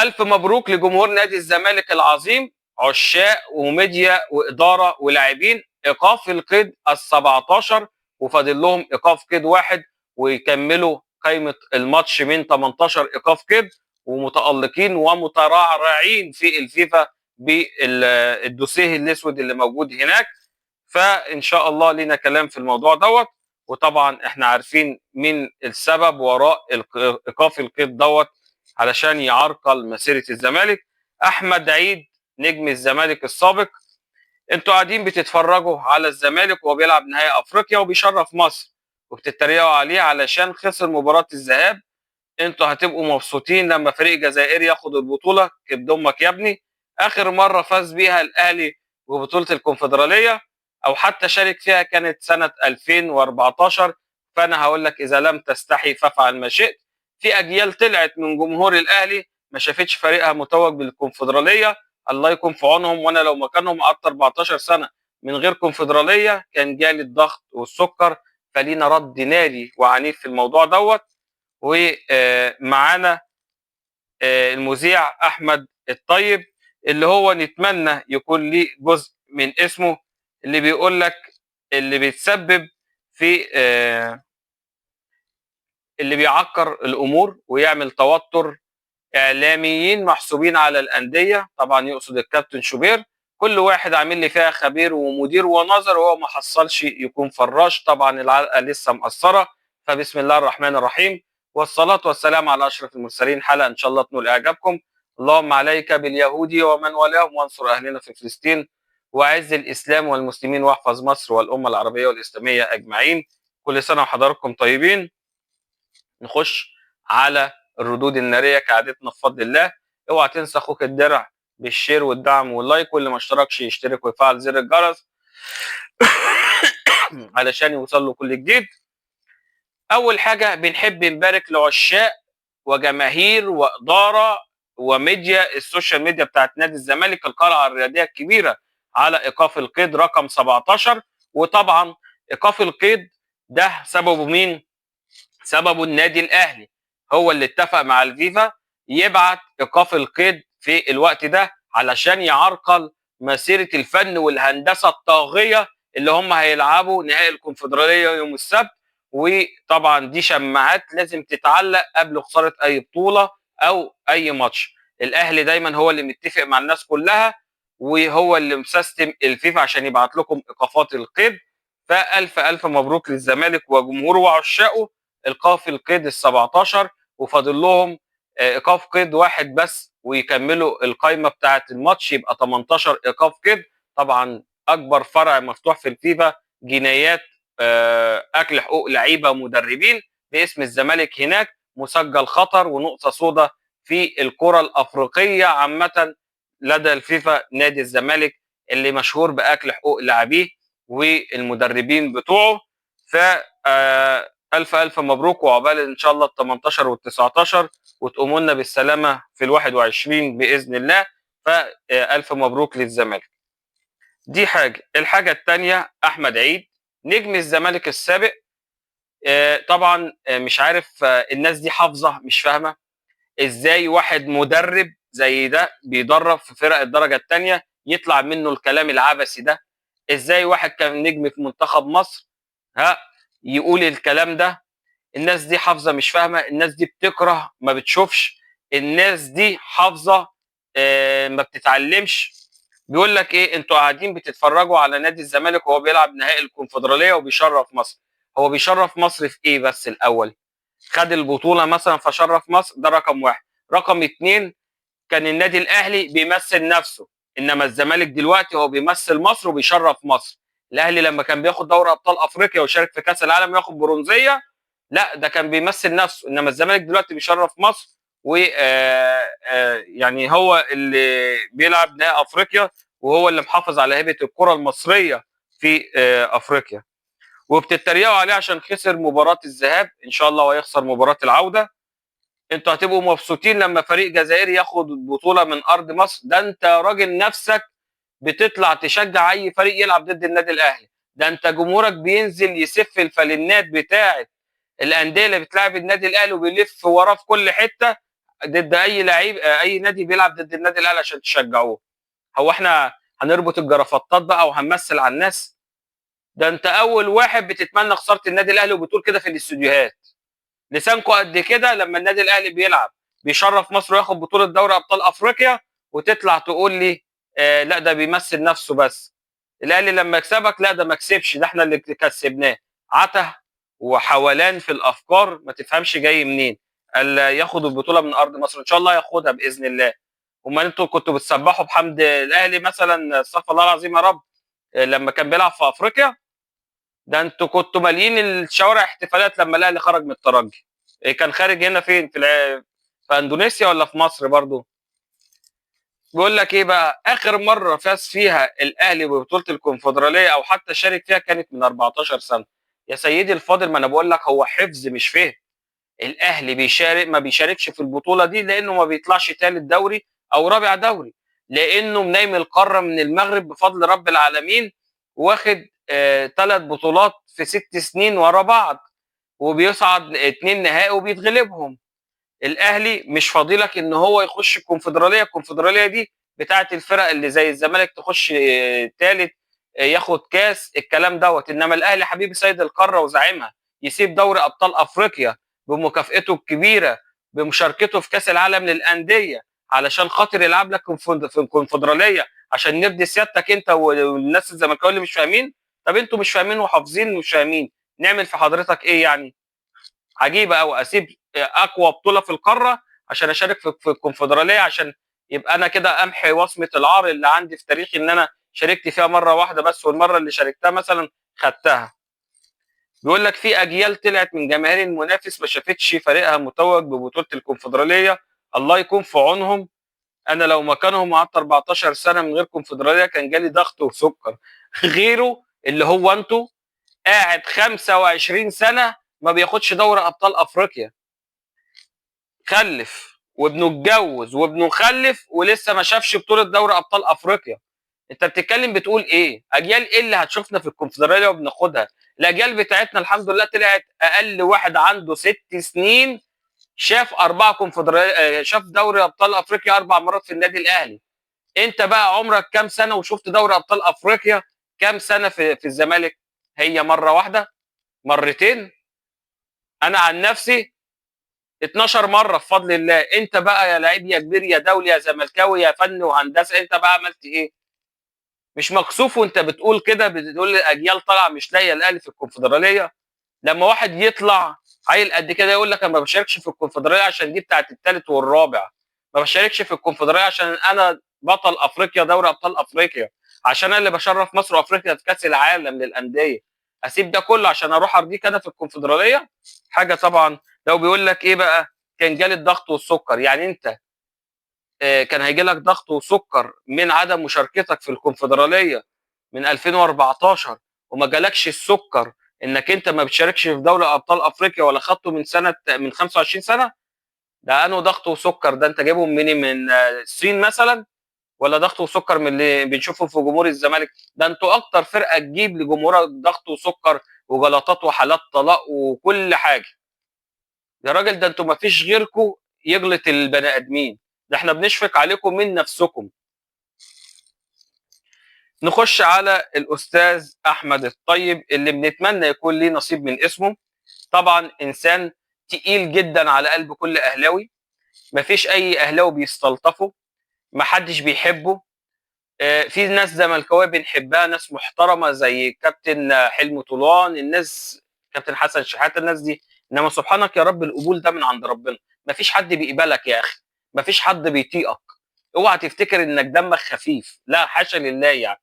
الف مبروك لجمهور نادي الزمالك العظيم، عشاق وميديا واداره ولاعبين. ايقاف القيد ال 17، وفاضل لهم ايقاف قيد واحد ويكملوا قائمة الماتش من 18 ايقاف قيد، ومتالقين ومترعرعين في الفيفا بالدوسيه الاسود اللي موجود هناك. فان شاء الله لينا كلام في الموضوع دوت. وطبعا احنا عارفين مين السبب وراء ايقاف القيد دوت علشان يعرقل مسيره الزمالك. احمد عيد نجم الزمالك السابق، انتوا قاعدين بتتفرجوا على الزمالك وهو بيلعب نهائي افريقيا وبيشرف مصر، وبتتريقوا عليه علشان خسر مباراة الذهاب. انتوا هتبقوا مبسوطين لما فريق جزائري ياخد البطولة؟ كبد امك يا ابني. اخر مرة فاز بيها الاهلي ببطولة الكونفدراليه او حتى شارك فيها كانت سنة 2014. فانا هقول لك اذا لم تستحي فافعل ما شئت. في اجيال طلعت من جمهور الاهلي ما شافتش فريقها متوج بالكونفدراليه، الله يكون في عونهم. وانا لو مكانهم قعدت 14 سنة من غير كونفدراليه كان جالي الضغط والسكر. فلينا رد ناري وعنيف في الموضوع دوت. ومعانا المذيع احمد الطيب اللي هو نتمنى يكون ليه جزء من اسمه، اللي بيقول لك اللي بيتسبب في اللي بيعكر الامور ويعمل توتر، اعلاميين محسوبين على الاندية، طبعا يقصد الكابتن شوبير. كل واحد عامل لي فيها خبير ومدير ونظر وهو ما حصلش يكون فراش. طبعا العلقة لسه مقصرة. فبسم الله الرحمن الرحيم والصلاة والسلام على اشرف المرسلين. حلقة ان شاء الله تنول اعجابكم. اللهم عليك باليهود ومن والاهم، وانصر اهلنا في فلسطين، واعز الاسلام والمسلمين، واحفظ مصر والامه العربية والاسلامية اجمعين. كل سنة وحضراتكم طيبين. نخش على الردود النارية كعادتنا بفضل الله. اوعى تنسى اخوك الدرع بال share والدعم وال like، واللي ما اشتركش يشترك ويفعل زر الجرس علشان يوصل له كل جديد. اول حاجة بنحب نبارك لعشاق وجماهير واداره وميديا ال social media بتاعت نادي الزمالك، القلعة الرياضية الكبيرة، على ايقاف القيد رقم 17. وطبعا ايقاف القيد ده سببه مين؟ سببه النادي الاهلي، هو اللي اتفق مع الفيفا يبعت ايقاف القيد في الوقت ده علشان يعرقل مسيره الفن والهندسة الطاغية اللي هم هيلعبوا نهائي الكونفدراليه يوم السبت. وطبعا دي شماعات لازم تتعلق قبل خسارة اي بطوله او اي ماتش. الاهلي دايما هو اللي متفق مع الناس كلها، وهو اللي مسستم الفيفا عشان يبعت لكم ايقافات القيد. فالف الف مبروك للزمالك وجمهوره وعشاقه ايقاف القيد ال 17، وفاضل لهم ايقاف قيد واحد بس ويكملوا القايمة بتاعه الماتش، يبقى 18 ايقاف قيد. طبعا اكبر فرع مفتوح في الفيفا جنايات اكل حقوق لعيبة ومدربين باسم الزمالك هناك، مسجل خطر ونقطة سوداء في الكره الافريقية عامة لدى الفيفا. نادي الزمالك اللي مشهور باكل حقوق لاعبيه والمدربين بتوعه. ف الف الف مبروك، وعقبال ان شاء الله ال 18 وال 19، وتقوموا لنا بالسلامة في ال 21 باذن الله. فالف مبروك للزمالك. دي حاجة. الحاجة الثانية، احمد عيد نجم الزمالك السابق، طبعا مش عارف، الناس دي حافظه مش فاهمه ازاي واحد مدرب زي ده بيدرب في فرق الدرجة الثانية يطلع منه الكلام العبثي ده. ازاي واحد كان نجم في منتخب مصر ها يقول الكلام ده؟ الناس دي حافظه مش فاهمه، الناس دي بتكره ما بتشوفش، الناس دي حافظه ما بتتعلمش. بيقول لك ايه؟ انتوا قاعدين بتتفرجوا على نادي الزمالك وهو بيلعب نهائي الكونفدراليه وبيشرف مصر. هو بيشرف مصر في ايه بس الاول؟ خد البطولة مثلا فشرف مصر، ده رقم واحد. رقم اتنين، كان النادي الاهلي بيمثل نفسه، انما الزمالك دلوقتي هو بيمثل مصر وبيشرف مصر. الاهلي لما كان بياخد دوري ابطال افريقيا ويشارك في كاس العالم وياخد برونزيه، لا ده كان بيمثل نفسه، انما الزمالك دلوقتي بيشرف مصر و يعني هو اللي بيلعب نهائي افريقيا وهو اللي محافظ على هيبة الكره المصرية في افريقيا. وبتتريقوا عليه عشان خسر مباراة الذهاب، ان شاء الله ويخسر مباراة العودة. انتوا هتبقوا مبسوطين لما فريق جزائري ياخد البطولة من ارض مصر؟ ده انت يا راجل نفسك بتطلع تشجع اي فريق يلعب ضد النادي الاهلي، ده انت جمهورك بينزل يسف الفالينات بتاعه الاندية اللي بتلعب النادي الاهلي وبيلف وراه في كل حتة ضد اي لعيب، اي نادي بيلعب ضد النادي الاهلي عشان تشجعوه. هو احنا هنربط الجرافطات بقى وهنمثل على الناس؟ ده انت اول واحد بتتمنى خسارة النادي الاهلي وبتقول كده في الاستوديوهات. لسانكو قد كده لما النادي الاهلي بيلعب بيشرف مصر وياخد بطوله دوري ابطال افريقيا، وتطلع تقول لي لا ده بيمثل نفسه بس. الاهلي لما يكسبك لا ده ما كسبش، ده احنا اللي كسبناه. عته وحولان في الافكار ما تفهمش جاي منين. قال ياخد البطولة من ارض مصر، ان شاء الله ياخدها باذن الله. امال انتوا كنتوا بتسبحوا بحمد الاهلي مثلا، استغفر الله العظيم يا رب، لما كان بيلعب في افريقيا؟ ده انتوا كنتوا ماليين الشوارع احتفالات لما الاهلي خرج من الترجي. كان خارج هنا فين؟ في اندونيسيا ولا في مصر برضو؟ بيقول لك ايه بقى، اخر مرة فاز فيها الاهلي ببطولة الكونفدراليه او حتى شارك فيها كانت من 14 سنة. يا سيدي الفاضل، ما انا بقول لك هو حفظ مش فهم. الاهلي بيشارك ما بيشاركش في البطولة دي لانه ما بيطلعش ثالث دوري او رابع دوري، لانه منايم القارة من المغرب بفضل رب العالمين، واخد 3 بطولات في 6 سنين ورا بعض، وبيصعد 2 نهائي وبيتغلبهم. الاهلي مش فاضيلك ان هو يخش الكونفدراليه. الكونفدراليه دي بتاعه الفرق اللي زي الزمالك تخش ثالث، ياخد كاس الكلام دوت. انما الاهلي حبيبي سيد القارة وزعيمها، يسيب دوري ابطال افريقيا بمكافئته الكبيرة بمشاركته في كاس العالم للاندية علشان خاطر يلعب لك في الكونفدراليه عشان نرضي سيادتك انت والناس الزملكاويه اللي مش فاهمين. طب انتوا مش فاهمين وحافظين ومش فاهمين، نعمل في حضرتك ايه يعني؟ عجيبة قوي، اسيب اقوى بطوله في القارة عشان اشارك في الكونفدراليه، عشان يبقى انا كده امحي وصمة العار اللي عندي في تاريخي ان انا شاركت فيها مرة واحدة بس، والمرة اللي شاركتها مثلا خدتها. بيقول لك في اجيال طلعت من جماهير المنافس ما شافتش فريقها متوج ببطولة الكونفدراليه، الله يكون في عونهم. انا لو مكانهم قعدت 14 سنة من غير كونفدراليه كان جالي ضغط وسكر. غيره اللي هو انتوا قاعد 25 سنة ما بياخدش دوري ابطال افريقيا، خلف وابنه اتجوز وابنه خلف ولسه ما شافش بطوله دوري ابطال افريقيا. انت بتتكلم بتقول ايه؟ اجيال ايه اللي هتشوفنا في الكونفدراليه وبناخدها؟ الاجيال بتاعتنا الحمد لله طلعت اقل واحد عنده 6 سنين شاف 4 كونفدراليه، شاف دوري ابطال افريقيا 4 مرات في النادي الاهلي. انت بقى عمرك كام سنة وشفت دوري ابطال افريقيا كام سنة في الزمالك؟ هي مرة واحدة، مرتين. انا عن نفسي 12 مرة بفضل الله. انت بقى يا لعيب يا كبير يا دولي يا زملكاوي يا فن وهندسة، انت بقى عملت ايه؟ مش مكسوف وانت بتقول كده؟ بتقول الاجيال طالعه مش لاقيه الاهلي في الكونفدراليه. لما واحد يطلع عيل قد كده يقول لك انا ما بشاركش في الكونفدراليه عشان دي بتاعت الثالث والرابع، ما بشاركش في الكونفدراليه عشان انا بطل افريقيا دوري ابطال افريقيا، عشان انا اللي بشرف مصر وافريقيا في كاس العالم للاندية، اسيب ده كله عشان اروح ارضيك انا في الكونفدراليه؟ حاجة طبعا. لو بيقول لك ايه بقى، كان جالي الضغط والسكر. يعني انت كان هيجي لك ضغط وسكر من عدم مشاركتك في الكونفدراليه من 2014، وما جالكش السكر انك انت ما بتشاركش في دوري ابطال افريقيا ولا خدته من سنة، من 25 سنة؟ ده انه ضغط وسكر ده انت جايبهم منين؟ من الصين مثلا؟ ولا ضغط وسكر من اللي بنشوفه في جمهور الزمالك؟ ده انتوا اكتر فرقه تجيب لجمهورك ضغط وسكر وجلطات وحالات طلاق وكل حاجة. يا راجل ده انتوا ما فيش غيركم يجلط البني ادمين، ده احنا بنشفق عليكم من نفسكم. نخش على الاستاذ احمد الطيب اللي بنتمنى يكون ليه نصيب من اسمه. طبعا انسان تقيل جدا على قلب كل اهلاوي، مفيش اي اهلاوي بيستلطفه، محدش بيحبه. في ناس زملكاويه بنحبها، ناس محترمه زي كابتن حلمي طولان، الناس كابتن حسن شحاته، الناس دي. انما سبحانك يا رب القبول ده من عند ربنا، مفيش حد بيقبلك يا اخي، مفيش حد بيطيقك. اوعى تفتكر انك دمك خفيف، لا حاشا لله يعني.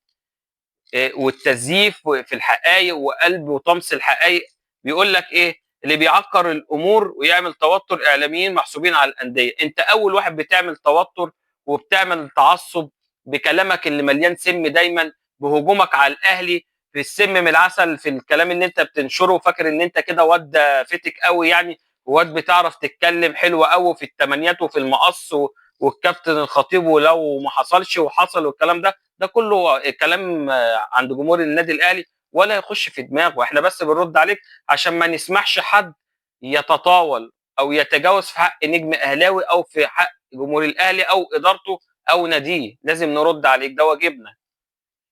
والتزييف في الحقائق وقلب وطمس الحقائق. بيقول لك ايه اللي بيعكر الامور ويعمل توتر؟ اعلاميين محسوبين على الاندية. انت اول واحد بتعمل توتر وبتعمل تعصب بكلامك اللي مليان سم دايما، بهجومك على الاهلي في السم من العسل، في الكلام اللي انت بتنشره، فاكر ان انت كده واد فتك قوي يعني، واد بتعرف تتكلم حلو قوي في التمانيات وفي المقص والكابتن الخطيب ولو ما حصلش وحصل والكلام ده، ده كله كلام عند جمهور النادي الاهلي ولا يخش في دماغه. احنا بس بنرد عليك عشان ما نسمحش حد يتطاول او يتجاوز في حق نجم اهلاوي او في حق جمهور الاهلي او ادارته او ناديه، لازم نرد عليك، ده واجبنا.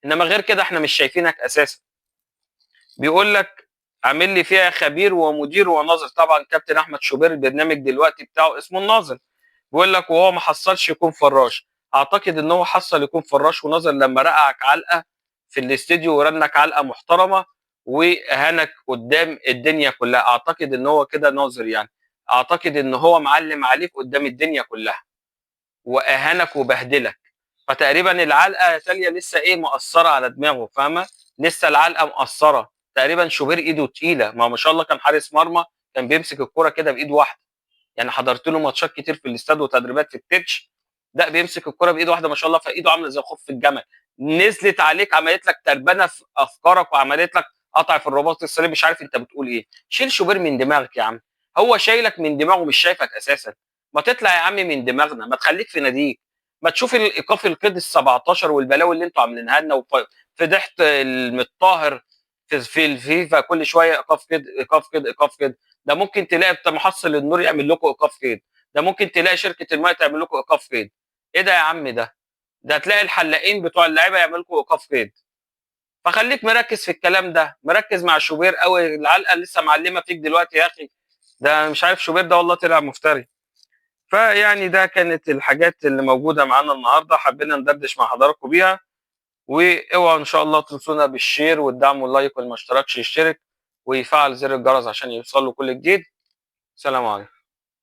انما غير كده احنا مش شايفينك اساسا. بيقول لك عامل لي فيها خبير ومدير وناظر. طبعا كابتن احمد شوبير البرنامج دلوقتي بتاعه اسمه الناظر. بيقول لك وهو ما حصلش يكون فراش. اعتقد ان هو حصل يكون فراش وناظر لما رقعك علقه في الاستديو ورنك علقه محترمه واهانك قدام الدنيا كلها. اعتقد ان هو كده ناظر يعني، اعتقد ان هو معلم عليك قدام الدنيا كلها واهانك وبهدلك. فتقريبا العلقة يا تاليا لسه ايه مقصرة على دماغه، فاهمه؟ لسه العلقة مقصرة تقريبا. شوبير ايده تقيلة، ما شاء الله كان حارس مرمى، كان بيمسك الكرة كده بايد واحدة. يعني حضرت له ماتشات كتير في الاستاد وتدريبات في التتش، ده بيمسك الكرة بايده واحدة ما شاء الله، فايده عامله زي خف الجمل. نزلت عليك عملت لك تربنه في افكارك وعملت لك قطع في الرباط الصليبي، مش عارف انت بتقول ايه. شيل شوبير من دماغك يا عم، هو شايلك من دماغه مش شايفك اساسا. ما تطلع يا عم من دماغنا، ما تخليك في ناديك، ما تشوف الايقاف القيد ال 17 والبلاوي اللي انتوا عاملينها لنا، وفضحت المطاهر في الفيفا كل شوية ايقاف قيد ايقاف قيد ايقاف قيد. ده ممكن تلاقي بتاع محصل النور يعمل لكم ايقاف قيد، ده ممكن تلاقي شركة الماء تعمل لكم ايقاف قيد. ايه ده يا عم؟ ده تلاقي الحلاقين بتوع اللعيبة يعملوا لكم ايقاف قيد. فخليك مركز في الكلام ده، مركز مع شوبير قوي، العلقة لسه معلمه فيك دلوقتي يا اخي. ده مش عارف شوبير ده والله طلع مفتري. فيعني ده كانت الحاجات اللي موجودة معانا النهارده، حبينا ندردش مع حضراتكم بيها. واوعوا ان شاء الله تنسونا بال share والدعم وال like، واللي ما اشتركش يشترك ويفعل زر الجرس عشان يوصل له كل جديد. سلام عليكم.